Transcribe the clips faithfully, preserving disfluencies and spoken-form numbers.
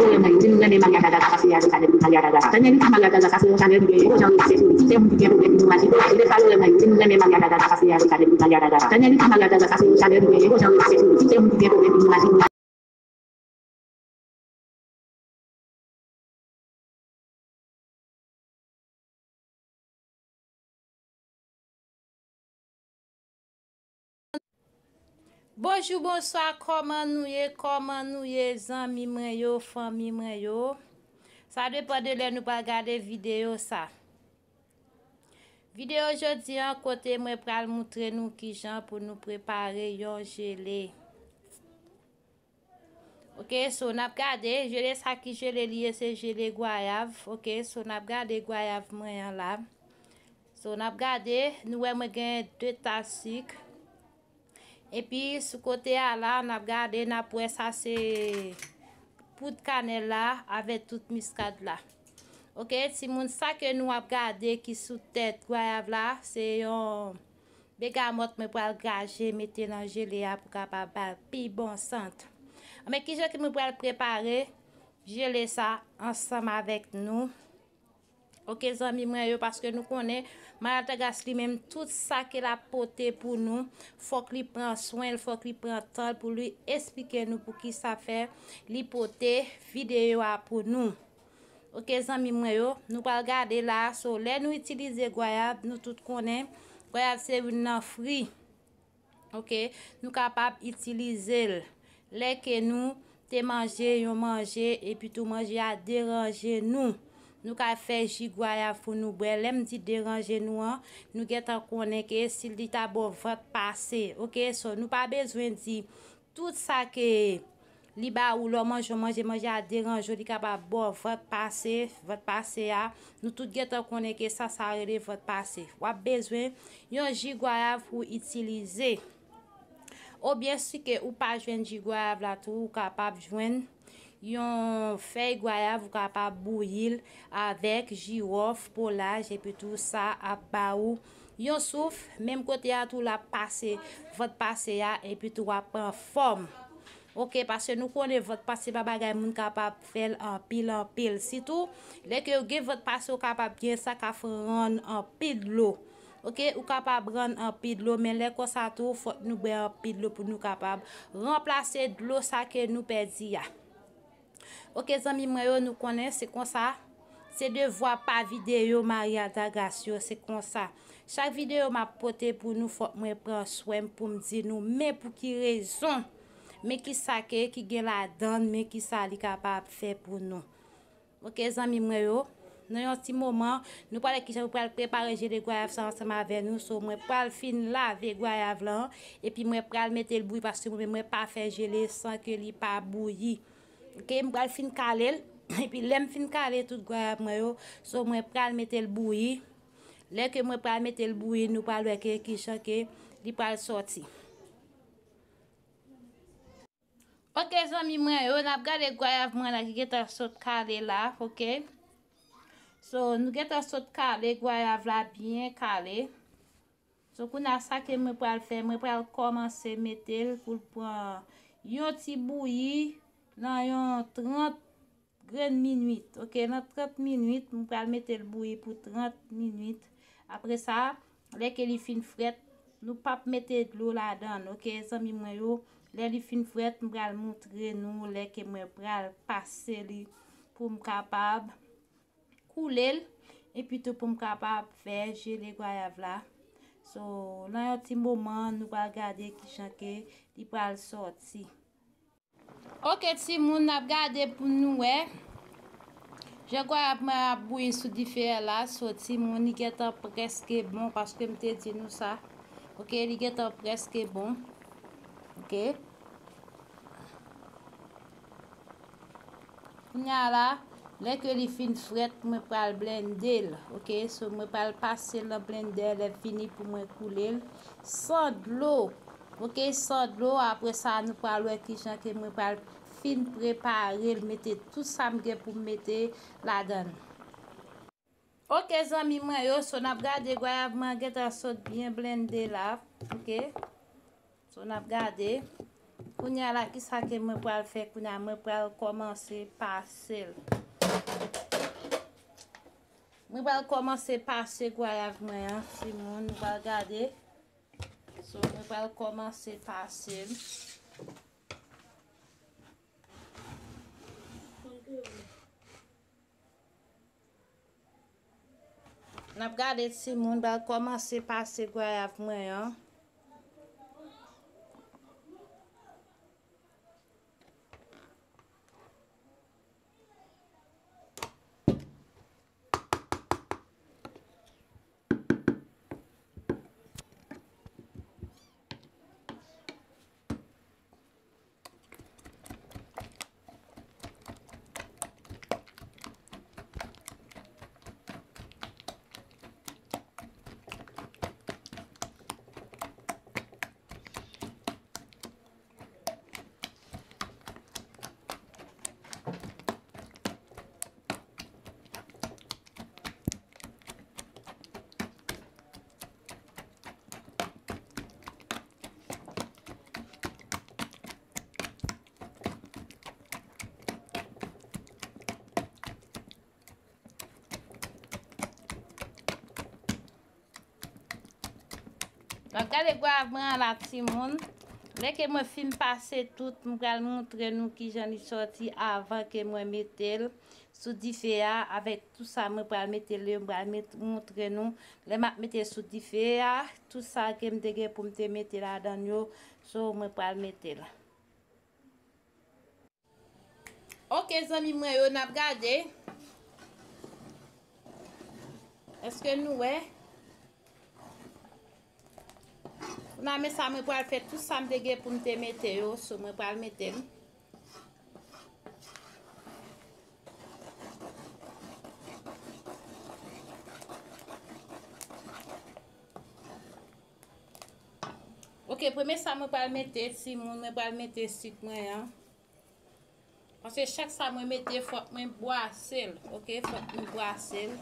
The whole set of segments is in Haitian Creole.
Daniel Ita Maria Gaga sa se yon chanèl ki genyen gwo jan li pase sou li. Tout se moun ki gen pwoblèm ki imajine. Daniel Ita Maria Gaga sa se yon chanèl ki genyen gwo jan li pase sou li. Daniel Ita Maria Gaga sa se yon chanèl ki genyen gwo jan li pase sou li. Tout se moun ki gen pwoblèm ki imajine. Bonjou, bonswa, kòman nou ye? Kòman nou ye, zanmi mwen yo, fanmi mwen yo? Sa depann de lè nou pral gade videyo sa. Videyo jodi an, kote mwen pral moutre nou kijan pou nou prepare yon jele. Ok, so n ap gade, jele sa ki jele li ye, se jele gwayav. Ok, so n ap gade gwayav mwen an la. So n ap gade, nou wè mwen gen de tas sik. Epi sou kote a la, n ap gade, n ap wè sa se poud kanèl la avèk tout miskad la. Ok, timoun, sa ke nou ap gade ki sou tèt gwayav la, se yon begamòt mwen pral graje mete nan jele a pou kapab ba l pi bon sant. Men kijan ke mwen pral prepare jele sa ansanm avèk nou. Ok, zanmi mwen yo, paske nou konnen Maria Tagas li menm, tout sa ke l ap pote pou nou, fòk li pran swen l, fòk li pran tan l pou li esplike nou pou ki sa fè li pote videyo a pou nou. Ok, zanmi mwen yo, nou pral gade la. So, lè nou itilize gwayav, nou tout konnen gwayav se youn nan fri. Ok, nou kapab itilize l lè ke nou te manje yon manje epi tou manje a deranje nou. Nou ka fè ji gwayav pou nou bwè. Lè m di deranje nou an, nou gentan konnen ke si li ta ba w vant pase. Ok, so nou pa bezwen di tout sa ke li ba ou lè w manje yon manje, manje a deranje w, li kapab ba w vant pase, vant pase a. Nou tout gentan konnen ke sa, sa rele vant pase. W ap bezwen yon ji gwayav pou itilize. Oubyen si ke ou pa jwenn ji gwayav la tou, ou kapab jwenn yon fèy gwayav, ou kapab bouyi l avèk jiwòf, polaj, epi tou sa ap ba ou yon souf, menm kote a tou l ap pase, vant pase a, epi tou w ap pran fòm. Ok, paske nou konnen vant pase pa bagay moun kapab fè l anpil, anpil. Sitou, lè ke w gen vant pase, w kapab gen sa k ap rann anpil dlo. Ok, ou kapab rann anpil dlo, men lè konsa tou, fòk nou bwè anpil dlo pou nou kapab ranplase dlo sa ke nou pèdi a. Ok, zanmi mwen yo, nou konnen se konsa. Se devwa pa videyo Maria Dagas yo, se konsa. Chak videyo m ap pote pou nou, fòk mwen pran swen m pou m di nou, men pou ki rezon, men ki sa ke, ki gen ladan l, men ki sa li kapab fè pou nou. Ok, zanmi mwen yo, nan yon ti moman, nou pral wè kijan nou pral prepare jele gwayav sa ansanm avè nou. So, mwen pral fin lave gwayav lan, epi mwen pral mete l bouyi, paske mwen menm mwen pa fè jele san ke li pa bouyi. Ok, m pral fin kale l, epi lè m fin kale tout gwayav mwen yo, so mwen pral mete l bouyi. Lè ke mwen pral mete l bouyi, nou pral wè ke kijan ke li pral sòti. Ok, zanmi mwen yo, n ap gade gwayav mwen la ki gentan sot kale la, ok? So, nou gentan sot kale gwayav la byen kale. So, kounye a, sa ke mwen pral fè, mwen pral kòmanse mete l pou l pran yon ti bouyi nan yon trant grenn minit. Ok, nan trant minit, mwen pral mete l bouyi pou trant minit. Apre sa, lè ke li fin frèt, nou p ap mete dlo ladan l, ok, zanmi mwen yo. Lè li fin frèt, mwen pral moutre nou lè ke mwen pral pase li pou m kapab koule l, epi tou pou m kapab fè jele gwayav la. So, nan yon ti moman, nou pral gade kijan ke li pral sòti. Ok, timoun, n ap gade pou nou wè. Jan gwayav mwen ap bouyi sou dife a la, so timoun, li gentan prèske bon, paske m te di nou sa. Ok, li gentan prèske bon. Ok. Kounye a la, lè ke li fin frèt, mwen pral blende l. Ok, so mwen pral pase l nan blendè, lè fini pou mwen koule l san dlo. Ok, san dlo, apre sa, nou pral wè kijan ke mwen pral fin prepare l, mete tout sa m gen pou m mete ladan l. Ok, zanmi mwen yo, so n ap gade gwayav mwen gentan sot byen blende la. Ok. So n ap gade. Kounye a la, kisa ke mwen pral fè kounye a? Mwen pral kòmanse pase l. Mwen pral kòmanse pase gwayav mwen an, timoun, nou pral gade. So, mwen pral kòmanse pase l. N ap gade timoun, pral kòmanse pase gwayav mwen an. Donk, gade gwayav mwen an la, timoun. Lè ke mwen fin pase tout, mwen pral montre nou kijan li sòti avan ke mwen mete l sou dife a. Avèk tou sa mwen pral mete l yo, mwen pral met, montre nou. Lè m ap mete l sou dife a, tou sa ke m te gen pou m te mete ladan l yo, so mwen pral mete l. Ok, zanmi mwen yo, n ap gade. Èske nou wè? Kounye a, men sa mwen pral fè, tout sa m te gen pou m te mete yo, so mwen pral mete l. Ok, premye sa mwen pral mete, timoun, mwen pral mete sik mwen an. Paske chak sa mwen mete, fòk mwen bwase l, ok? Fòk mwen bwase l.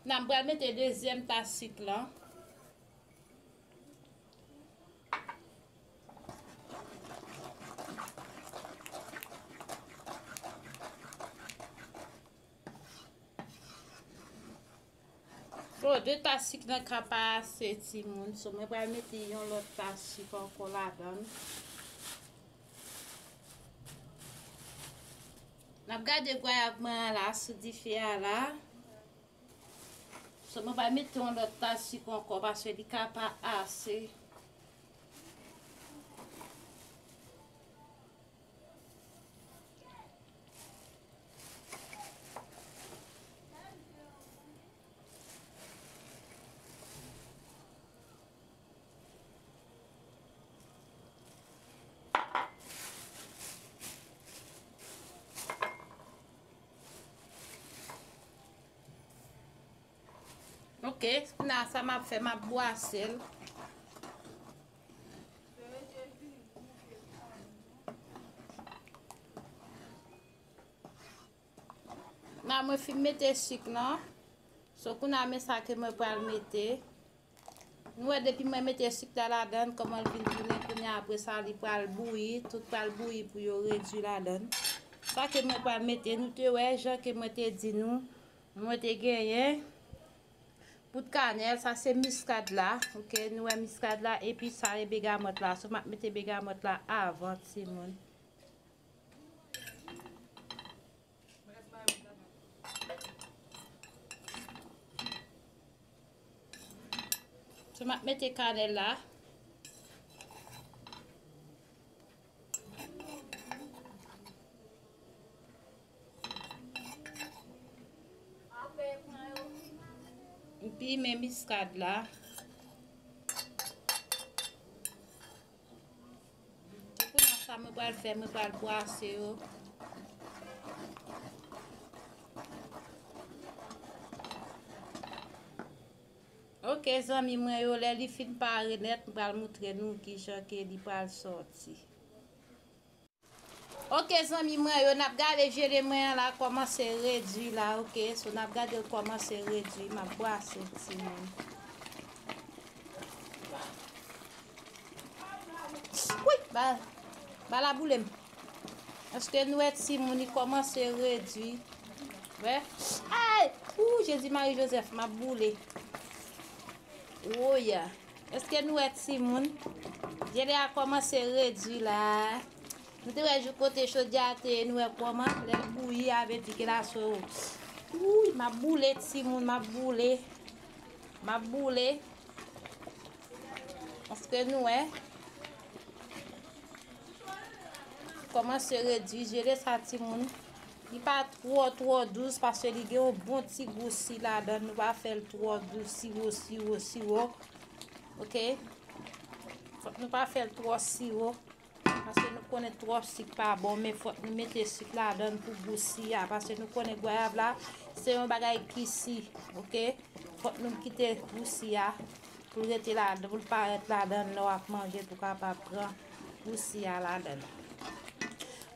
N ap pral mete dezyèm tas sik lan. So, de tas sik nan ka pa ase, timoun. So, mwen pral mete yon lòt tas sik ankò ladan l. N ap gade gwayav mwen an la, sou dife a la. So, mwen pral mete yon lòt tas sik ankò, paske li ka pa ase. Ok, kounye a sa m ap fè, m ap bwase l. Kounye a mwen fin mete sik lan. So, kounye a men sa ke mwen pral mete. Nou wè depi mwen mete sik la ladan l, kòman l vin tounen kounye a, apre sa li pral bouyi, tout pral bouyi pou yo redwi ladan l. Sa ke mwen pral mete, nou te wè jan ke mwen te di nou, mwen te genyen poud kanèl, sa se miskad la, ok, nou wè miskad la, epi sa e begamòt la, so m ap mete begamòt la avan, timoun. So, m ap mete kanèl la. M pimen miskad la. Kounye a sa mwen pral fè, mwen pral bwase yo. Ok, zanmi mwen yo, lè li fin pare nèt, mwen pral montre nou kijan ke li pral sòti. Ok, zanmi mwen yo, n ap gade jele mwen an la kòmanse redui la, ok? So, n ap gade l kòmanse redui, m ap brase timoun. Wi, ba, ba la boule m. Èske nou wè timoun, li kòmanse redui? Wè. Ay! Ou, Jezi Mari Jozèf, m ap boule. Woya. Èske nou wè timoun? Jele a kòmanse redui la. Nou te wè jou kote chodyè a te ye, nou wè kòman lè l bouyi a vle di ke la so. Wouy, m ap boule timoun, m ap boule. M ap boule. Èske nou wè? Kòmanse redui jele sa timoun. Li pa twò, twò dous paske li gen yon bon ti gou si ladan l. Nou pa fè l twò dous, siwo, siwo, siwo. Ok? Fòk nou pa fè l twò siwo. Paske nou konnen twòp sik pa bon, men fòk nou mete sik ladan l pou gou si a. Paske nou konnen gwayav la, se yon bagay ki si, ok? Fòk nou kite gou si a pou l rete ladan, pou l parèt ladan l lè w ap manje, pou w kapab pran gou si a ladan l.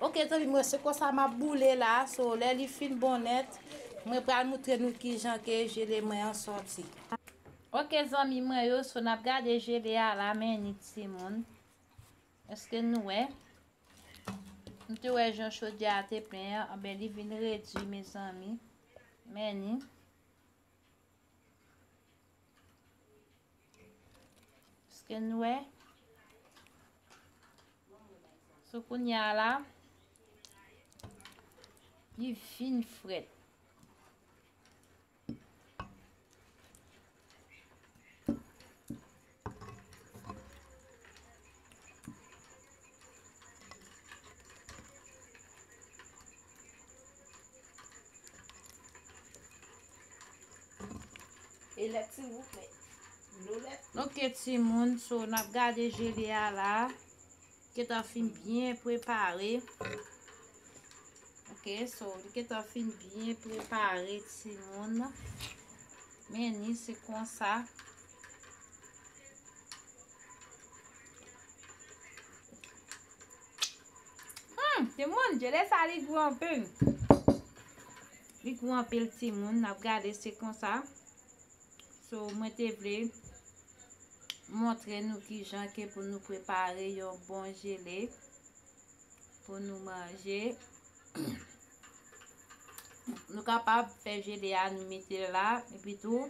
Ok, zanmi mwen, se konsa m ap boule la. So, lè li fin bon nèt, mwen pral moutre nou kijan ke jele mwen an sòti. Ok, zanmi mwen yo, so n ap gade jele a la, men ni timoun. Èske nou wè? Nou te wè jan chodyè a te plen an, anben li vin redui, mezanmi. Men ni. Èske nou wè? So, kounye a la, li vin frèt. E lèt, silvouplè. Dlo lèt. Ok, timoun, so, n ap gade jele a la. Gentan fin byen prepare. Ok, so, li gentan fin byen prepare, timoun. Men ni se konsa. Hmm, timoun, jele sa li gou anpil. Li gou anpil, timoun. N ap gade se konsa. So, mwen te vle montre nou kijan ke pou nou prepare yon bon jele pou nou manje. Nou kapab fè jele a, nou mete l la, epi tou,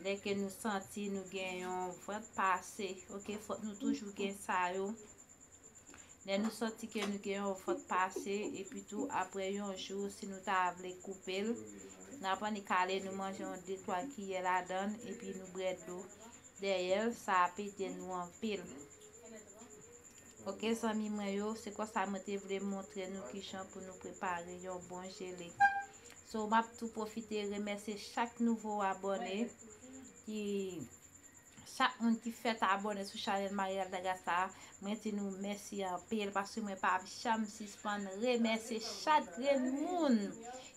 lè ke nou santi nou gen yon vant pase, ok, fòk nou toujou gen sa yo. Lè nou santi ke nou gen yon vant pase, epi tou, apre yon jou, si nou ta vle koupe l, n ap annik kale, nou manje yon de twa kiyè ladan l, epi nou bwè dlo dèyè l, sa ap ede nou anpil. Ok, zanmi mwen yo, se konsa mwen te vle montre nou kijan pou nou prepare yon bon jele. So, m ap tou pwofite remèsye chak nouvo abòne ki, chak moun ki fèk abòne sou chanèl Marie Altagrace sa, mwen di nou mèsi anpil, paske mwen p ap janm sispann remèsye chak grenn moun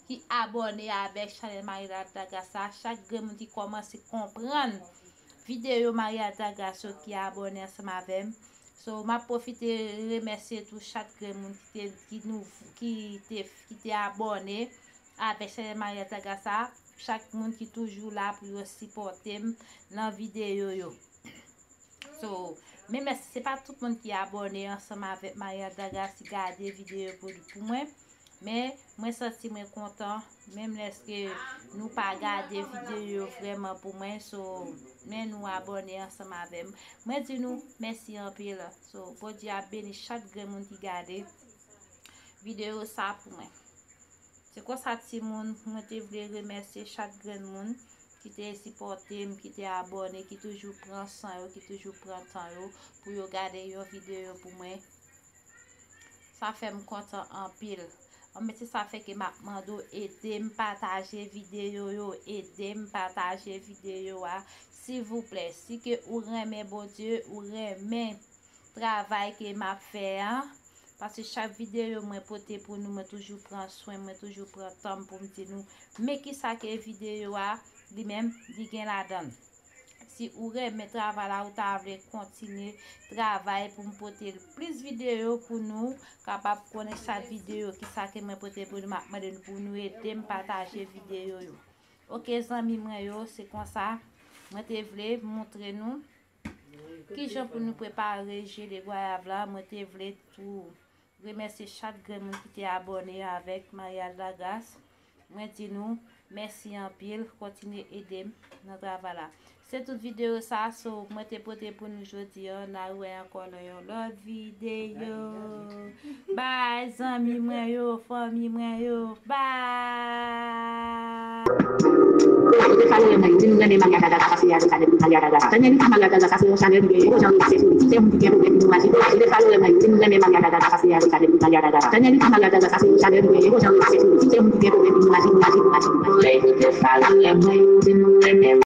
ki abòne avèk chanèl Marie Altagrace sa, chak grenn moun ki kòmanse konprann videyo Marie Altagrace yo, ki abòne ansanm avè m. So, m ap pwofite remèsye tou chak grenn moun ki te, ki nou, ki te, ki te abòne avèk chanèl Marie Altagrace sa, chak moun ki toujou la pou yo sipòte m nan videyo yo. So, men mèsi, se pa tout moun ki abòne ansanm avèk Marie Altagrace, ki gade videyo pou, pou mwen. Men, mwen santi mwen kontan, menm lèske nou pa gade videyo yo vrèman pou mwen, so, men nou abòne ansanm avè m. Mwen di nou mèsi anpil. So, Bondye ap beni chak grenn moun ki gade videyo sa pou mwen. Se konsa, timoun, mwen te vle remèsye chak grenn moun ki te sipòte m, ki te abòne, ki toujou pran san yo, ki toujou pran tan yo pou yo gade yon videyo pou mwen. Sa fè m kontan anpil. Anben, se sa fè ke m ap mande w ede m pataje videyo yo, ede m pataje videyo a, silvouplè. Si ke ou renmen Bondye, ou renmen travay ke m ap fè an, paske chak videyo mwen pote pou nou, mwen toujou pran swen, mwen toujou pran tan m pou m di nou, men kisa ke videyo a, li menm, li gen ladan l. Si ou renmen travay la, ou ta vle kontinye travay pou m pote plis videyo pou nou kapab konnen chak videyo ki sa ke mwen pote pou nou, m ap mande nou pou nou ede m pataje videyo yo. Oke zanmi mwen yo, se konsa mwen te vle montre nou kijan pou nou prepare jele gwayav la. Mwen te vle tou remèsye chak grenn moun ki te abòne avèk Mariage la Grâce. Mwen di nou mèsi anpil, kontinye ede m nan travay la. Se tout videyo sa so mwen te pote pou nou jodi an. N a wè ankò nan yon lòt videyo. Bay zanmi mwen yo, fanmi mwen yo. Bay. Ou te follow mwen, di m renmen Maria Gaga, sa se a, se chanèl Maria Gaga. Chanèl li pa Maria Gaga, sa se yon chanèl li genyen, yon jan li se sou li. Si se moun ki gen pwoblèm pou nou aji, ou te follow mwen, di m renmen Maria Gaga, sa se a, se chanèl Maria Gaga. Chanèl li pa Maria Gaga, sa se yon chanèl li genyen, yon jan li se sou li. Si se moun ki gen pwoblèm pou nou aji, nou aji, nou aji, nou aji. Ou te follow mwen, di m renmen